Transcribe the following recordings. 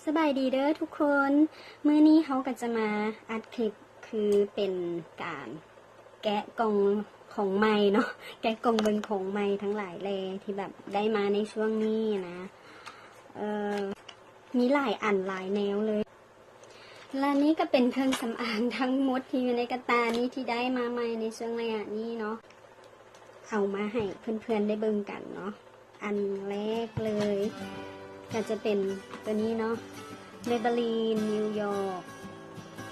ສະບາຍດີເດີທຸກຄົນ, ມື້ນີ້ເຮົາກໍຈະມາອັດຄລິບ ຄືເປັນການແກະກ່ອງຂອງໃໝ່ເນາະ, ແກະກ່ອງເບິ່ງຂອງໃໝ່ທັງຫຼາຍແຫຼ່ ທີ່ແບບໄດ້ມາໃນຊ່ວງນີ້ນະ. ເອີ ມີຫຼາຍອັນຫຼາຍແນວເລີຍ. ແລະນີ້ກໍເປັນເຄື່ອງສຳອາງທັງໝົດທີ່ຢູ່ໃນກະຕ່ານີ້ ທີ່ໄດ້ມາໃໝ່ໃນຊ່ວງໄລຍະນີ້ເນາະ, ເອົາມາໃຫ້ເພື່ອນໆໄດ້ເບິ່ງກັນເນາະ. ອັນແລກເລີຍກໍຈະເປັນຕົວນີ້ເນາະ, Maybelline New York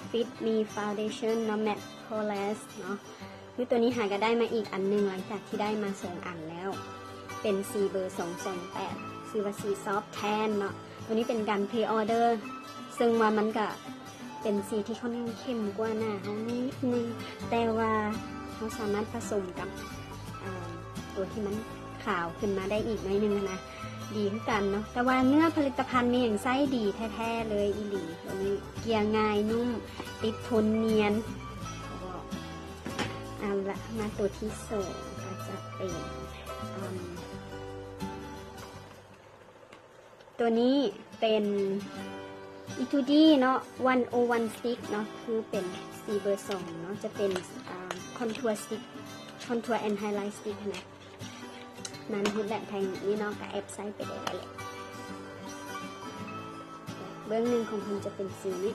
Fit Me Foundation ເນາະ, Matte Poreless ເນາະ. ຄືຕົວນີ້ຫາກໍໄດ້ມາອີກອັນໜຶ່ງ ຫຼັງຈາກທີ່ໄດ້ມາສອງອັນແລ້ວ, ເປັນສີເບີສອງສອງແປດ ຊື່ວ່າສີ Soft Tan ເນາະ. ຕົວນີ້ເປັນການ pre order ເຊິ່ງວ່າມັນກະເປັນສີທີ່ຄ່ອນຂ້າງເຂັ້ມກວ່າໜ້າເຮົານິດໜຶ່ງ, ແຕ່ວ່າເຮົາສາມາດປະສົມກັບ ອາ ຕົວທີ່ມັນຂາວຂຶ້ນມາໄດ້ອີກໜ້ອຍໜຶ່ງນະ, ດີຄືກັນເນາະ. ແຕ່ວ່າເນື້ອຜະລິດຕະພັນນີ້ຍັງໃຊ້ດີແທ້ໆເລີຍອີ່ຫຼີ. ຕົວນີ້ເກ່ຍງ່າຍ, ນຸ້ມ, ຕິດທົນ, ນຽນ. ເອົາລະ ມາຕົວທີສອງກໍຈະເປັນ ອາ ຕົວນີ້ເປັນ Etude ເນາະ, one oh one Stick ເນາະ, ຄືເປັນສີເບີສອງເນາະ, ຈະເປັນ ອາ Contour Stick, Contour and Highlight Stick ຫັ້ນນະ. ມັນຮູບແບບແທ່ງນີ້ເນາະ, ກໍແອບໃຊ້ໄປໄດ້ແຫຼະ. ເບື້ອງໜຶ່ງຂອງເພິ່ນຈະເປັນສີນີ້,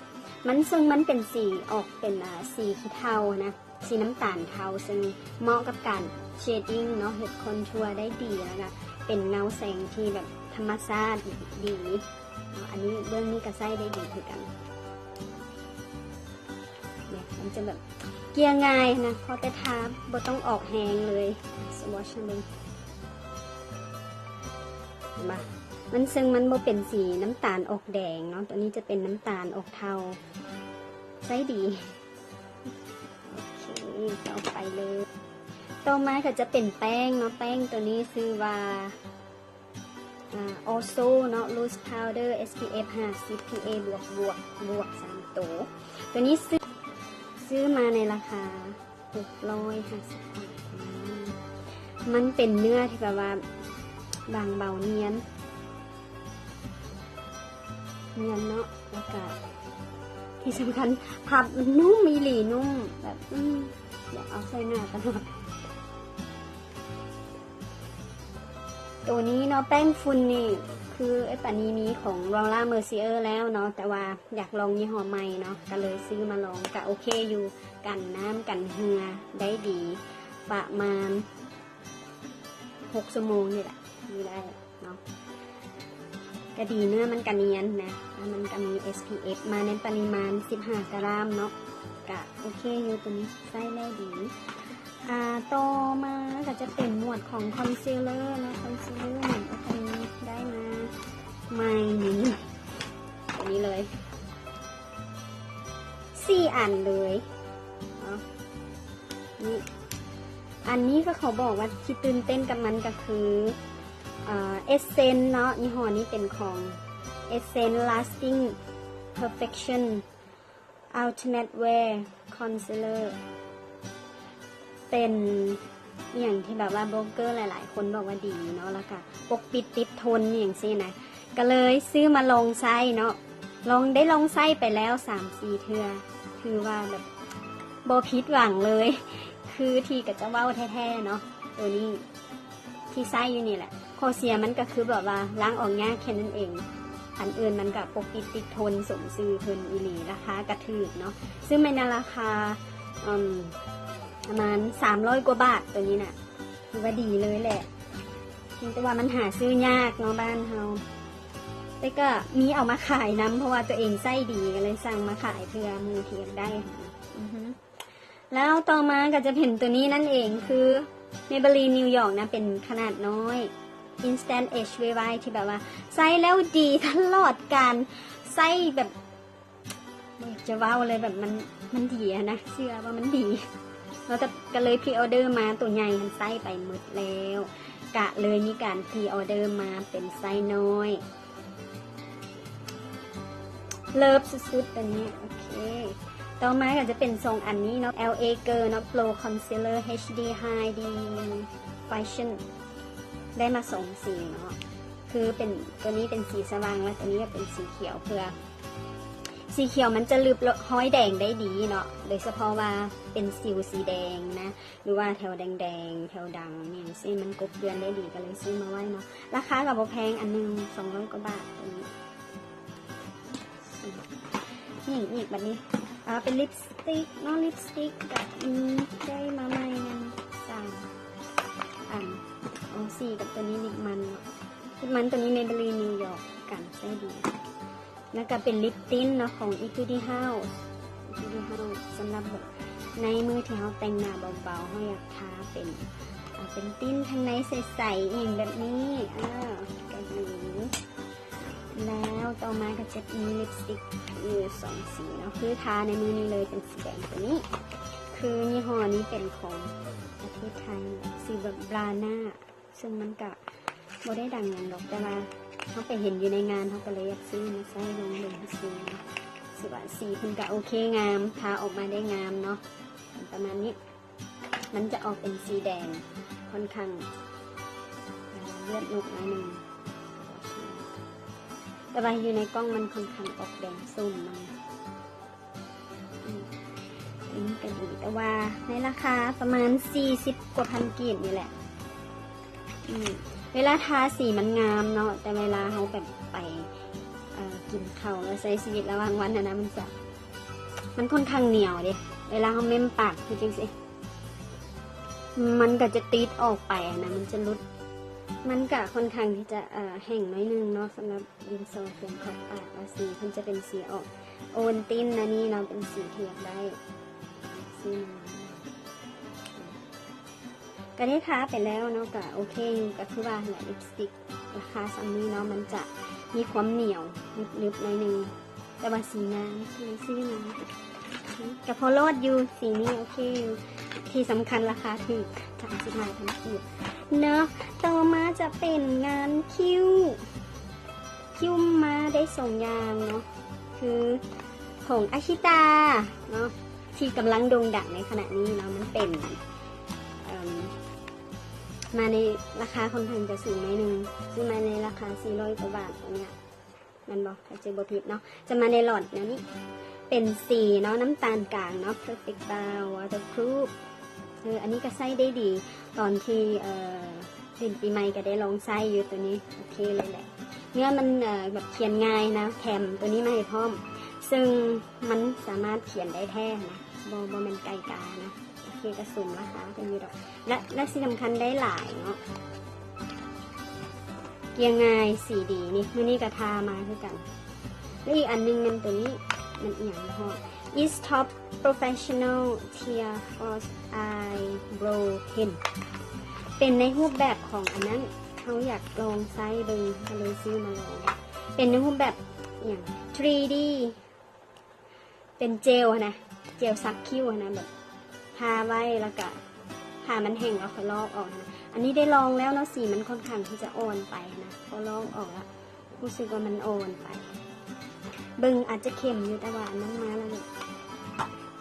ມັນ ເຊິ່ງມັນເປັນສີອອກເປັນ ອາ ສີຂີ້ເທົານະ. ສີນ້ຳຕານເທົາ ເຊິ່ງເໝາະກັບການ shading ເນາະ, ເຮັດ contour ໄດ້ດີ ແລ້ວກະເປັນເງົາແສງທີ່ແບບທຳມະຊາດດີເນາະ. ອັນນີ້ເບື້ອງນີ້ກະໃຊ້ໄດ້ດີຄືກັນ. ເນຍ ມັນຈະແບບເກ່ຍງ່າຍນະ, ພໍແຕ່ທາ ບໍ່ຕ້ອງອອກແຮງເລີຍ. swatch ໃຫ້ເບິ່ງ ເຫັນບໍ່? ມັນ ເຊິ່ງມັນບໍ່ເປັນສີນ້ຳຕານອອກແດງເນາະ, ຕົວນີ້ຈະເປັນນ້ຳຕານອອກເທົາ, ໃຊ້ດີ. ໂອເຄ ຕໍ່ໄປເລີຍ. ຕໍ່ມາກໍຈະເປັນແປ້ງເນາະ, ແປ້ງຕົວນີ້ຊື່ວ່າ ອາ Oso ເນາະ, Loose Powder ເອສ ພີ ເອັຟ ຫ້າສິບ ພີ ເອ ບວກ ບວກ ບວກ ສາມໂຕ. ຕົວນີ້ຊື້ ຊື້ມາໃນລາຄາຫົກຮ້ອຍຫ້າສິບບາດ. ອືມ ມັນເປັນເນື້ອທີ່ແບບວ່າບາງເບົາ, ນຽນ ນຽນເນາະ, ແລ້ວກະທີ່ສຳຄັນ ພັບມັນນຸ້ມອີ່ຫຼີ, ນຸ້ມແບບ ອືມ ຢາກເອົາໃສ່ໜ້າຕະຫຼອດ. ໂຕນີ້ເນາະ, ແປ້ງຝຸ່ນນີ້ ຄືເອື້ອຍປານີມີຂອງ Laura Mercier ແລ້ວເນາະ, ແຕ່ວ່າຢາກລອງຍີ່ຫໍ້ໃໝ່ເນາະ, ກໍເລີຍຊື້ມາລອງ. ກໍໂອເຄຢູ່, ກັນນ້ຳກັນເຫື່ອໄດ້ດີ, ປະມານຫົກຊົ່ວໂມງນີ້ແຫຼະ ຢູ່ໄດ້ເນາະ. ກະດີ, ເນື້ອມັນກະນຽນນະ, ແລ້ວມັນກະມີ ເອສ ພີ ເອັຟ ມາໃນປະລິມານສິບຫ້າກຣາມເນາະ, ກະໂອເຄຢູ່, ໂຕນີ້ໃຊ້ແລ້ວດີ. ອາ ຕໍ່ມາກະຈະເປັນໝວດຂອງ concealer ເນາະ, concealer ນີ້ ໂອເຄ ໄດ້ມາໃໝ່ນີ້ ໂຕນີ້ເລີຍ ສີ່ອັນເລີຍເນາະ. ນີ້ ອັນນີ້ກໍຂໍບອກວ່າທີ່ຕື່ນເຕັ້ນກັບມັນກໍຄື ເອີ Essence ເນາະ, ຍີ່ຫໍ້ນີ້ເປັນຂອງ Essence Lasting Perfection Ultimate Wear Concealer. ເປັນອີ່ຫຍັງທີ່ແບບວ່າບລັອກເກີຫຼາຍໆຄົນບອກວ່າດີເນາະ, ແລ້ວກະປົກປິດຕິດທົນອີ່ຫຍັງຊີ້ນະ. ກໍເລີຍຊື້ມາລອງໃຊ້ເນາະ, ລອງ ໄດ້ລອງໃຊ້ໄປແລ້ວສາມສີ່ເທື່ອ, ຖືວ່າແບບບໍ່ຜິດຫວັງເລີຍ, ຄືທີ່ເຂົາເຈົ້າເວົ້າແທ້ໆເນາະ. ໂຕນີ້ທີ່ໃຊ້ຢູ່ນີ້ແຫຼະ, ຂໍ້ເສຍມັນກໍຄືແບບວ່າລ້າງອອກຍາກແຄ່ນັ້ນເອງ, ອັນອື່ນມັນກໍປົກປິດຕິດທົນ ສົມຊື່ເພິ່ນອີ່ຫຼີ, ລາຄາກໍຖືກເນາະ. ຊື້ມາໃນລາຄາ ອືມ ປະມານສາມຮ້ອຍກວ່າບາດ, ໂຕນີ້ນະ ຖືວ່າດີເລີຍແຫຼະ. ພຽງແຕ່ວ່າມັນຫາຊື້ຍາກເນາະບ້ານເຮົາ, ແຕ່ກໍມີເອົາມາຂາຍນຳ ເພາະວ່າຕົວເອງໃຊ້ດີ ກໍເລີຍສັ່ງມາຂາຍເພື່ອໝູ່ທີ່ຢາກໄດ້. ອືຮຶ ແລ້ວຕໍ່ມາກໍຈະເປັນຕົວນີ້ນັ້ນເອງ, ຄື Maybelline New York ນະ, ເປັນຂະໜາດນ້ອຍ Instant Age Rewind ທີ່ແບບວ່າໃຊ້ແລ້ວດີຕະຫຼອດການໃຊ້ແບບ ບໍ່ຢາກຈະເວົ້າເລີຍ, ແບບມັນ ມັນດີຫັ້ນນະ, ເຊື່ອວ່າມັນດີ. ແລ້ວກໍເລີຍພຣີອໍເດີມາ, ໂຕໃຫຍ່ຫັ້ນໃຊ້ໄປໝົດແລ້ວ, ກະເລີຍມີການພຣີອໍເດີມາເປັນໄຊນ້ອຍ. ເລີບສຸດໆ ຕົວນີ້. ໂອເຄ ຕໍ່ມາກໍຈະເປັນສອງອັນນີ້ເນາະ, LA Girl ເນາະ, Pro Concealer HD High Definition. ໄດ້ມາສອງສີເນາະ. ຄືເປັນ ຕົວນີ້ເປັນສີສະຫວ່າງ ແລະ ຕົວນີ້ກໍເປັນສີຂຽວ ເພື່ອ ສີຂຽວມັນຈະລຶບຮອຍແດງໄດ້ດີເນາະ ໂດຍສະເພາະວ່າເປັນສິວສີແດງນະ ຫຼືວ່າແຖວແດງໆ ແຖວດັງຫຍັງຊີ້ ມັນກົບເຈື່ອນໄດ້ດີ ກໍເລີຍຊື້ມາໄວ້ເນາະ. ລາຄາກໍບໍ່ແພງ ອັນໜຶ່ງສອງຮ້ອຍກວ່າບາດ. ນີ້ ນີ້ ບັດນີ້ ອ່າ ເປັນລິບສະຕິກເນາະ ລິບສະຕິກກໍ ອືມ ໄດ້ມາໃໝ່ແມ່ນສາມອັນ ອໍ ສີ່ ກັບຕົວນີ້ ລິບມັນເນາະ ລິບມັນຕົວນີ້ Maybelline New York ກັນໃຊ້ດີ ແລ້ວກໍເປັນລິບຕິນເນາະ ຂອງ Etude House Etude House ສຳລັບແບບໃນມື້ທີ່ເຮົາແຕ່ງໜ້າເບົາໆ ເຮົາຢາກທາເປັນ ອ່າ ເປັນຕິນທາງໃນໃສໆ ອີ່ຫຍັງແບບນີ້ ເອີ ກໍດີ. ແລ້ວຕໍ່ມາກໍຈະມີລິບສະຕິກຢູ່ສອງສີເນາະ ຄືທາໃນມື້ນີ້ເລີຍ ເປັນສີແດງຕົວນີ້ ຄືຍີ່ຫໍ້ນີ້ເປັນຂອງປະເທດໄທ ຊື່ແບບ Blana ເຊິ່ງມັນກະບໍ່ໄດ້ດັງຫຍັງດອກ ແຕ່ວ່າເຮົາໄປເຫັນຢູ່ໃນງານ ເຮົາກໍເລີຍຢາກຊື້ມາໃຊ້ລອງເບິ່ງຊື່ໆ ເນາະ ຊື່ວ່າສີເພິ່ນກະໂອເຄ ງາມ ທາອອກມາໄດ້ງາມເນາະ ປະມານນີ້. ມັນຈະອອກເປັນສີແດງ ຄ່ອນຂ້າງ ເອີ ເລືອດນົກໜ້ອຍໜຶ່ງ ແຕ່ວ່າຢູ່ໃນກ້ອງມັນຄ່ອນຂ້າງອອກແດງສົ້ມໜ້ອຍ ອືມ ອັນນີ້ກໍດີ ແຕ່ວ່າໃນລາຄາປະມານສີ່ສິບກວ່າພັນກີບນີ້ແຫຼະ. ອືມ ເວລາທາສີມັນງາມເນາະ ແຕ່ເວລາເຮົາແບບໄປ ເອີ ກິນເຂົ້າ ແລ້ວໃຊ້ຊີວິດລະຫວ່າງວັນຫັ້ນນະ ມັນຈະ ມັນຄ່ອນຂ້າງໜຽວເດ້ ເວລາເຮົາເມັ້ມປາກຄືຈັ່ງຊີ້ ມັນກໍຈະຕິດອອກໄປຫັ້ນນະ ມັນຈະຫຼຸດ ມັນກະຄ່ອນຂ້າງທີ່ຈະ ເອີ ແຫ້ງໜ້ອຍໜຶ່ງເນາະ ສຳລັບດິນສໍຂຽນຂອບປາກ ລະສີເພິ່ນຈະເປັນສີອອກໂອວັນຕິນ ອັນນີ້ເນາະ ເປັນສີທີ່ຢາກໄດ້ ສີ ກໍໄດ້ທາໄປແລ້ວເນາະ ກະໂອເຄຢູ່ ກະຄືວ່າຫັ້ນແຫຼະ ລິບສະຕິກລາຄາສ່ຳນີ້ເນາະ ມັນຈະມີຄວາມໜຽວໜຶບໆ ໜ້ອຍໜຶ່ງ ແຕ່ວ່າສີງາມ ກະເລີຍຊື້ມາ ກະພໍລອດຢູ່ ສີນີ້ໂອເຄຢູ່ ທີ່ສຳຄັນລາຄາຖືກ ສາມສິບຫ້າພັນກີບເນາະ. ຕໍ່ມາຈະເປັນງານຄິ້ວ ຄິ້ວມາໄດ້ສອງຢ່າງເນາະ ຄືຂອງອາຄິຕາເນາະ ທີ່ກຳລັງໂດ່ງດັງໃນຂະນະນີ້ເນາະ ມັນເປັນ ເອີ່ມ ມາໃນລາຄາຄ່ອນຂ້າງຈະສູງໜ້ອຍໜຶ່ງ ຊື້ມາໃນລາຄາສີ່ຮ້ອຍກວ່າບາດຕົວເນີ້ຍ ແມ່ນບໍ່? ຖ້າຈຳບໍ່ຜິດເນາະ ຈະມາໃນຫຼອດແນວນີ້ ເປັນສີເນາະ ນ້ຳຕານກາງເນາະ Perfect Brown Waterproof ເອີ ອັນນີ້ກໍໃຊ້ໄດ້ດີ ຕອນທີ່ ເອີ ຫຼິ້ນປີໃໝ່ກໍໄດ້ລອງໃຊ້ຢູ່ ຕົວນີ້ໂອເຄເລີຍແຫຼະ ເນື້ອມັນ ເອີ ແບບຂຽນງ່າຍນະ ແຖມຕົວນີ້ມາໃຫ້ພ້ອມ ເຊິ່ງມັນສາມາດຂຽນໄດ້ແທ້ນະ ບໍ່ ບໍ່ແມ່ນໄກ່ການະ ໂອເຄ ກໍສົມລາຄາກັນຢູ່ດອກ ແລະ ແລະ ທີ່ສຳຄັນໄດ້ຫຼາຍເນາະ ເກັ່ຽງ່າຍ ສີດີ ນີ້ ມື້ນີ້ກໍທາມາຄືກັນ ແລະ ອີກອັນໜຶ່ງແມ່ນຕົວນີ້ ມັນອີ່ຫຍັງເນາະ It's Top Professional Tear Falls Eyebrow Pen ເປັນໃນຮູບແບບຂອງອັນນັ້ນ ເຮົາຢາກລອງໃຊ້ເບິ່ງ ກໍເລີຍຊື້ມາລອງ ເປັນໃນຮູບແບບອີ່ຫຍັງ ທຣີດີ ເປັນເຈວຫັ້ນນະ ເຈວສັກຄິ້ວຫັ້ນນະ ແບບທາໄວ້ ແລ້ວກະຖ້າມັນແຫ້ງແລ້ວຄ່ອຍລອກອອກຫັ້ນນະ ອັນນີ້ໄດ້ລອງແລ້ວເນາະ ສີມັນຄ່ອນຂ້າງທີ່ຈະອ່ອນໄປຫັ້ນນະ ພໍລອກອອກແລ້ວ ຮູ້ສຶກວ່າມັນອ່ອນໄປ ເບິ່ງອາດຈະເຂັ້ມຢູ່ ແຕ່ວ່າອັນນັ້ນມາແລ້ວ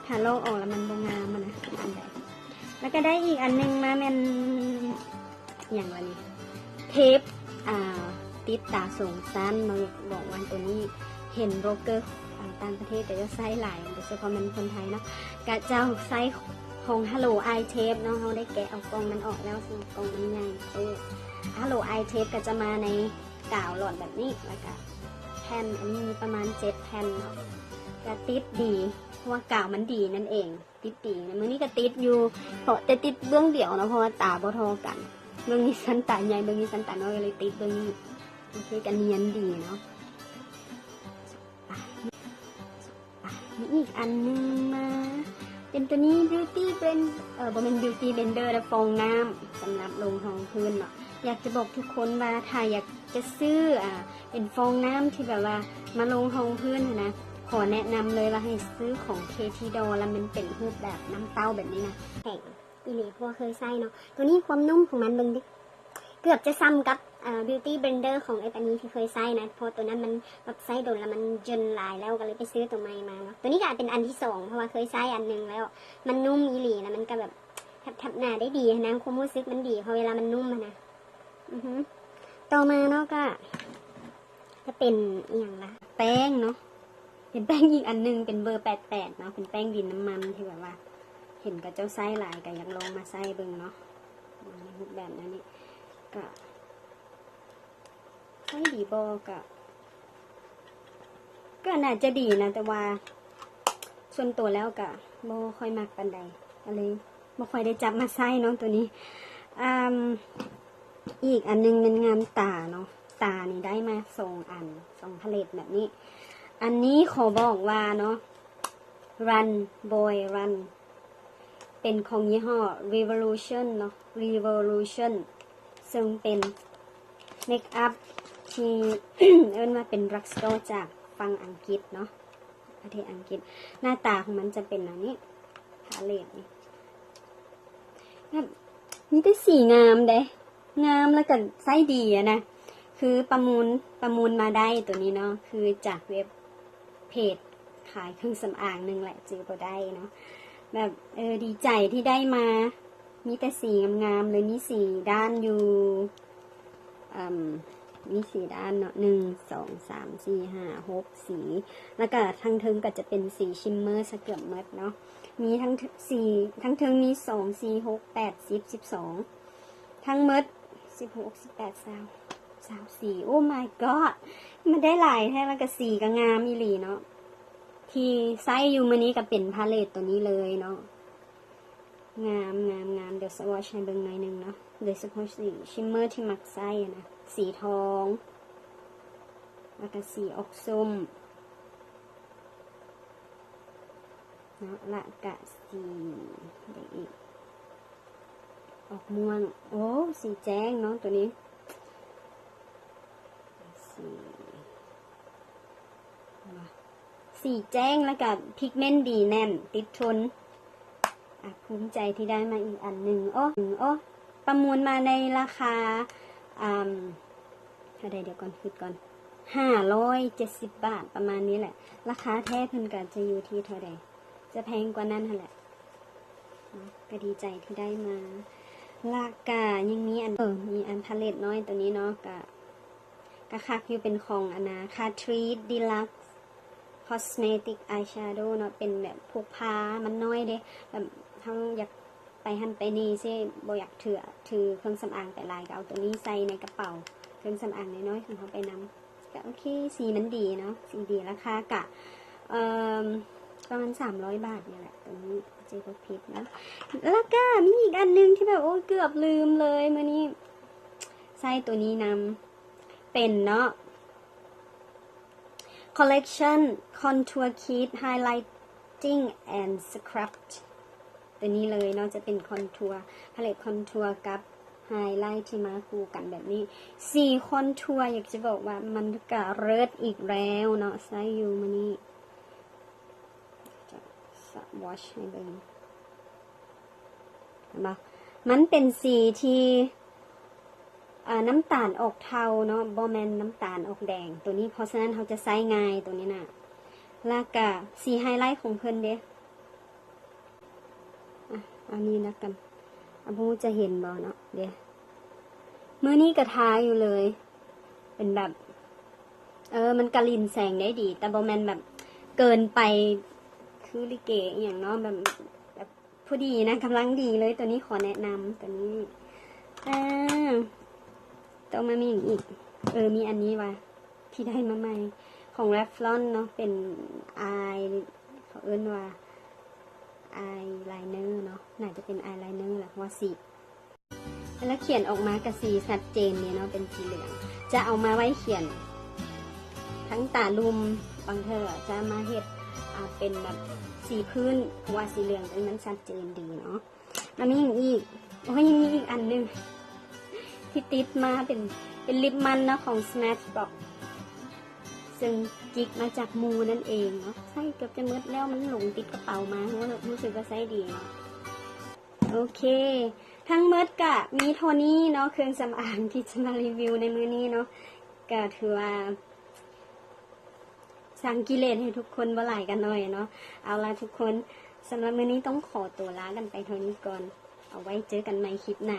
ຖ້າລອກອອກແລ້ວມັນບໍ່ງາມຫັ້ນນະ ອັນໃດ ແລ້ວກໍໄດ້ອີກອັນໜຶ່ງມາແມ່ນ ອີ່ຫຍັງວະນີ້ ເທບ ອ່າ ຕິດຕາສອງຊັ້ນເນາະ ຢາກບອກວ່າຕົວນີ້ເຫັນບລັອກເກີ ອ່າ ຕ່າງປະເທດ ເຂົາເຈົ້າໃຊ້ຫຼາຍ ໂດຍສະເພາະແມ່ນຄົນໄທເນາະ ເຂົາເຈົ້າໃຊ້ຂອງ Hello Eye Tape ເນາະ ເຮົາໄດ້ແກະເອົາກ່ອງມັນອອກແລ້ວ ເຊິ່ງກ່ອງມັນໃຫຍ່ໂຕ Hello Eye Tape ກໍຈະມາໃນກາວຫຼອດແບບນີ້ ແລ້ວກະແຜ່ນ ອັນນີ້ມີປະມານເຈັດແຜ່ນເນາະ ກະຕິດດີ ເພາະວ່າກາວມັນດີນັ້ນເອງ ຕິດດີ ມື້ນີ້ກໍຕິດຢູ່ ເພາະແຕ່ຕິດເບື້ອງດຽວເນາະ ເພາະວ່າຕາບໍ່ທໍ່ກັນ ເບື້ອງນີ້ຊັ້ນຕາໃຫຍ່ ເບື້ອງນີ້ຊັ້ນຕານ້ອຍ ກໍເລີຍຕິດເບື້ອງນີ້ ໂອເຄ ກໍນຽນດີເນາະ. ມີອີກອັນໜຶ່ງມາ ເປັນຕົວນີ້ Beauty Blend ເອີ ບໍ່ແມ່ນ Beauty Blender ແຕ່ຟອງນ້ຳສຳລັບລົງຮອງພື້ນເນາະ. ຢາກຈະບອກທຸກຄົນວ່າ ຖ້າຢາກຈະຊື້ ອ່າ ເປັນຟອງນ້ຳທີ່ແບບວ່າມາລົງຮອງພື້ນຫັ້ນນະ ຂໍແນະນຳເລີຍວ່າໃຫ້ຊື້ຂອງ ເຄທີ Doll ລະມັນເປັນຮູບແບບນ້ຳເຕົ້າແບບນີ້ນະ ແຂງອີ່ຫຼີ ເພາະວ່າເຄີຍໃຊ້ເນາະ. ຕົວນີ້ຄວາມນຸ້ມຂອງມັນເບິ່ງເດ້ ເກືອບຈະສ່ຳກັບ ເອີ Beauty Blender ຂອງເອປານີທີ່ເຄີຍໃຊ້ນະ ເພາະຕົວນັ້ນມັນແບບໃຊ້ດົນລະມັນເຢິນຫຼາຍແລ້ວ ກໍເລີຍໄປຊື້ຕົວໃໝ່ມາເນາະ. ຕົວນີ້ກໍເປັນອັນທີສອງ ເພາະວ່າເຄີຍໃຊ້ອັນໜຶ່ງແລ້ວ ມັນນຸ້ມອີ່ຫຼີ ລະມັນກໍແບບແທບໆໜ້າໄດ້ດີຫັ້ນນະ ຄວາມຮູ້ສຶກມັນດີ ເພາະເວລາມັນນຸ້ມຫັ້ນນະ. ອືຮຶ ຕໍ່ມາເນາະ ກະຈະເປັນອີ່ຫຍັງລະ ແປ້ງເນາະ ເປັນແປ້ງອີກອັນໜຶ່ງ ເປັນເບີແປດແປດເນາະ ເປັນແປ້ງດິນນ້ຳມັນ ທີ່ແບບວ່າເຫັນເຂົາເຈົ້າໃຊ້ຫຼາຍ ກະຢາກລອງມາໃຊ້ເບິ່ງເນາະ ໃນຮູບແບບແນວນີ້ ກະໃຊ້ດີບໍ່ ກະ ກະໜ້າຈະດີນະ ແຕ່ວ່າສ່ວນໂຕແລ້ວກະບໍ່ຄ່ອຍມັກປານໃດ ກະເລີຍບໍ່ຄ່ອຍໄດ້ຈັບມາໃຊ້ເນາະ ໂຕນີ້. ອາ ອີກອັນໜຶ່ງແມ່ນງາມຕາເນາະ ຕານີ້ໄດ້ມາສອງອັນ ສອງພາເລັດແບບນີ້. ອັນນີ້ຂໍບອກວ່າເນາະ Run Boy Run ເປັນຂອງຍີ່ຫໍ້ Revolution ເນາະ Revolution ເຊິ່ງເປັນເມກອັບທີ່ເອີ້ນວ່າເປັນ drugstore ຈາກຝັ່ງອັງກິດເນາະ ປະເທດອັງກິດ. ໜ້າຕາຂອງມັນຈະເປັນແນວນີ້ ພາເລັດນີ້ ແບບມີແຕ່ສີງາມເດ້ ງາມ ແລ້ວກະໃຊ້ດີຫັ້ນນະ ຄືປະມູນ ປະມູນມາໄດ້ໂຕນີ້ເນາະ ຄືຈາກເວັບ ເພຈຂາຍເຄື່ອງສຳອາງໜຶ່ງແຫຼະ ຈື່ບໍ່ໄດ້ເນາະ ແບບ ເອີ ດີໃຈທີ່ໄດ້ມາ ມີແຕ່ສີງາມໆ ເລີຍ ມີສີ່ດ້ານຢູ່ ເອີ່ມ ມີສີ່ດ້ານເນາະ ໜຶ່ງ ສອງ ສາມ ສີ່ ຫ້າ ຫົກ ສີ່ ແລ້ວກະທາງເທິງກະຈະເປັນສີ shimmer ຊະເກືອບໝົດເນາະ ມີທັງ ສີ່ ທັງເທິງມີສອງ ສີ່ ຫົກ ແປດ ສິບ ສິບສອງ ທັງໝົດ ສິບຫົກ ສິບແປດ ຊາວ ຊາວສີ່ Oh my god ມັນໄດ້ຫຼາຍແທ້ ແລ້ວກະສີກະງາມອີ່ຫຼີເນາະ. ທີ່ໃຊ້ຢູ່ມື້ນີ້ກະເປັນພາເລັດໂຕນີ້ເລີຍເນາະ ງາມ ງາມ ງາມ. ດຽວ swatch ໃຫ້ເບິ່ງໜ້ອຍໜຶ່ງເນາະ ໂດຍສະເພາະສີ shimmer ທີ່ມັກໃຊ້ຫັ້ນນະ ສີທອງ ແລ້ວກະສີອອກສົ້ມເນາະ ແລ້ວກະສີ ໃດອີກ ອອກມ່ວງ ໂອ້ ສີແຈ້ງເນາະໂຕນີ້ ສີ ສີແຈ້ງ ແລ້ວກະ pigment ດີແໜ້ນ ຕິດທົນ ອາ ພູມໃຈທີ່ໄດ້ມາອີກອັນໜຶ່ງ. ໂອ້ ໂອ້ ປະມູນມາໃນລາຄາ ອາ ເທົ່າໃດ ດຽວກ່ອນ ຄິດກ່ອນ ຫ້າຮ້ອຍເຈັດສິບບາດ ປະມານນີ້ແຫຼະ. ລາຄາແທ້ເພິ່ນກະຈະຢູ່ທີ່ເທົ່າໃດ? ຈະແພງກວ່ານັ້ນຫັ້ນແຫຼະເນາະ ກະດີໃຈທີ່ໄດ້ມາ. ລະກະຍັງມີອັນ ເອີ ມີອັນພາເລັດນ້ອຍໂຕນີ້ເນາະ ກະ ກະຄັກຢູ່ ເປັນຂອງອັນນາ Catrice Deluxe Cosmetic Eyeshadow ເນາະ ເປັນແບບພົກພາ ມັນນ້ອຍເດ້ ແບບເຮົາຢາກໄປຫັ້ນໄປນີ້ຊີ້ ບໍ່ຢາກຖື ຖືເຄື່ອງສຳອາງໄປຫຼາຍ ກະເອົາໂຕນີ້ໃສ່ໃນກະເປົາເຄື່ອງສຳອາງນ້ອຍໆຂອງເຮົາໄປນຳ. ກະໂອເຄ ສີມັນດີເນາະ ສີດີ ລາຄາກະ ເອີ່ມ ປະມານສາມຮ້ອຍບາດນີ້ແຫຼະ ໂຕນີ້ ເຈບໍ່ຜິດເນາະ. ລະກະມີອີກອັນໜຶ່ງທີ່ແບບ ໂອ້ຍ ເກືອບລືມເລີຍ ມື້ນີ້ໃຊ້ໂຕນີ້ນຳ ເປັນເນາະ Collection Contour Kit Highlighting and Scrub ໂຕນີ້ເລີຍເນາະ ຈະເປັນຄອນທົວ ພາເລັດຄອນທົວກັບ highlight ທີ່ມາຄູ່ກັນແບບນີ້. ສີຄອນທົວ ຢາກຈະບອກວ່າມັນກະເລີດອີກແລ້ວເນາະ ໃຊ້ຢູ່ມື້ນີ້ ຈະ swatch ໃຫ້ເບິ່ງ ເຫັນບໍ່ ມັນເປັນສີທີ່ ອາ ນ້ຳຕານອອກເທົາເນາະ ບໍ່ແມ່ນນ້ຳຕານອອກແດງ ໂຕນີ້ ເພາະສະນັ້ນເຮົາຈະໃຊ້ງ່າຍໂຕນີ້ນະ. ລະກະສີ highlight ຂອງເພິ່ນເດ້ ອາ ເອົານີ້ລະກັນ ອາ ບໍ່ຮູ້ຈະເຫັນບໍ່ເນາະ ເດ້ ມື້ນີ້ກະທາຢູ່ເລີຍ ເປັນແບບ ເອີ ມັນກະຫຼິ້ນແສງໄດ້ດີ ແຕ່ບໍ່ແມ່ນແບບເກີນໄປ ຄືລິເກອີ່ຫຍັງເນາະ ແບບ ແບບພໍດີນະ ກຳລັງດີເລີຍ ໂຕນີ້ຂໍແນະນຳ ໂຕນີ້. ອາ ຕໍ່ມາມີຫຍັງອີກ? ເອີ ມີອັນນີ້ວ່າ ທີ່ໄດ້ມາໃໝ່ ຂອງ Revlon ເນາະ ເປັນ eye ເຂົາເອີ້ນວ່າ eyeliner ເນາະ ໜ້າຈະເປັນ eyeliner ແຫຼະ ເພາະວ່າສີ ເວລາຂຽນອອກມາກະສີຊັດເຈນດີເນາະ ເປັນສີເຫຼືອງ ຈະເອົາມາໄວ້ຂຽນທັງຕາລຸ່ມ ບາງເທື່ອຈະມາເຮັດ ອາ ເປັນແບບສີພື້ນ ເພາະວ່າສີເຫຼືອງໂຕນີ້ມັນຊັດເຈນດີເນາະ. ລະມີຫຍັງອີກ? ໂອ້ຍ ຍັງມີອີກອັນໜຶ່ງທີ່ຕິດມາ ເປັນ ເປັນລິບມັນເນາະ ຂອງ Smashbox ເຊິ່ງຈິກມາຈາກໝູ່ນັ້ນເອງເນາະ ໃຊ້ເກືອບຈະໝົດແລ້ວ ມັນຫຼົງຕິດກະເປົາມາ ຮູ້ ຮູ້ສຶກວ່າໃຊ້ດີເນາະ. ໂອເຄ ທັງໝົດກະມີເທົ່ານີ້ເນາະ ເຄື່ອງສຳອາງທີ່ຈະມາຣີວິວໃນມື້ນີ້ເນາະ ກະຖືວ່າສ້າງກິເລດໃຫ້ທຸກຄົນບໍ່ຫຼາຍກະໜ້ອຍເນາະ. ເອົາລະທຸກຄົນ ສຳລັບມື້ນີ້ຕ້ອງຂໍໂຕລາກັນໄປເທົ່ານີ້ກ່ອນ ເອົາໄວ້ເຈີກັນໃໝ່ຄລິບໜ້າ